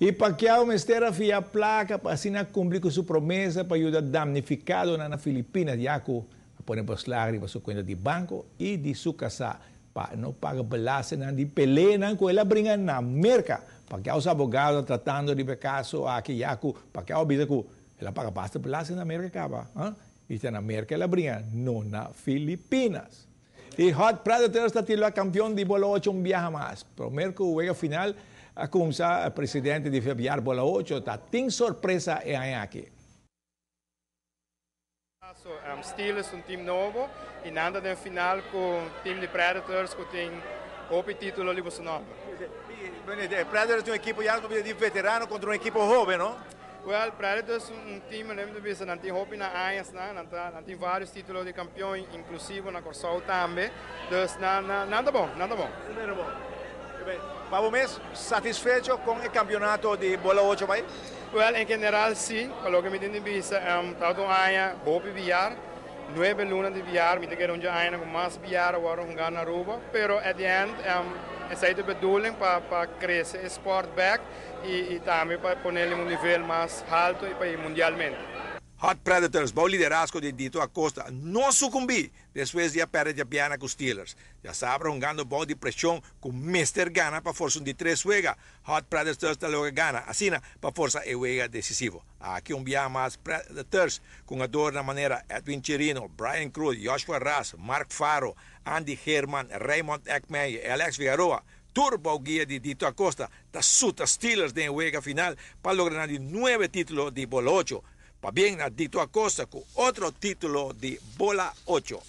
Y Pacquiao mester a fia placa pa asina cumpli cu su promesa pa yuda damnificadonan na Filipinas, ya cu a pone beslag riba su cuenta di banco y di su casa pa no paga belastingnan di peleanan cu el a bringa na Merca. Pacquiao su abogado ta tratando riba e caso aki, ya cu Pacquiao a bisa cu el a paga basta belasting na Merca caba y ta na Merca el a bringa, no na Filipinas. Y Hot Predators ta titula campeon di Bola 8 un biaha mas. Prome cu wega final a cuminsa, presidente di FEBIAR Bola 8 ta tin sorpresa e aña aki. So, Steelers un team nobo y nan ta den final cu team di Predators cu tin hopi titulo riba su nomber. Predators ta un ekipo ya di veterano contra un ekipo hoben, no? Well, Predators un team, mi bisa, nan tin hopi na aña, nan tin varios titulo di campeon, inclusive na Corsou tambe. Dus nan ta bon, nan ta bon. Pa bo mes, satisfecho cu e campeonato di Bola 8 bay? Well, en general si, pa loke mi tin di bisa, ta un aña hopi biyar, 9 luna di biyar, mi ta kere un aña cu mas biyar awor hunga na Aruba, pero at the end, esey ta e bedoeling pa crece e sport back y tambe pa pone un nivel mas halto y pa ir mundialmente. Hot Predators, bou liderazgo di Dito Acosta, no a sucumbi despues di a perde diabierna cu Steelers. Diasabra, hungando bou di presion cu mester gana pa forsa un di tres wega, Hot Predators ta logra gana, asina pa forsa e wega decisivo. Aki un biaha mas Predators, cu hungadornan manera Edwin Chirino, Brian Cruz, Joshua Ras, Mark Faro, Andy Herman, Raymond Ekman y Alex Figueroa, tur bou guia di Dito Acosta, ta suta Steelers den wega final pa logra di nuebe titulo di Bola 8. Pabien na Dito Acosta cu otro titulo di Bola 8.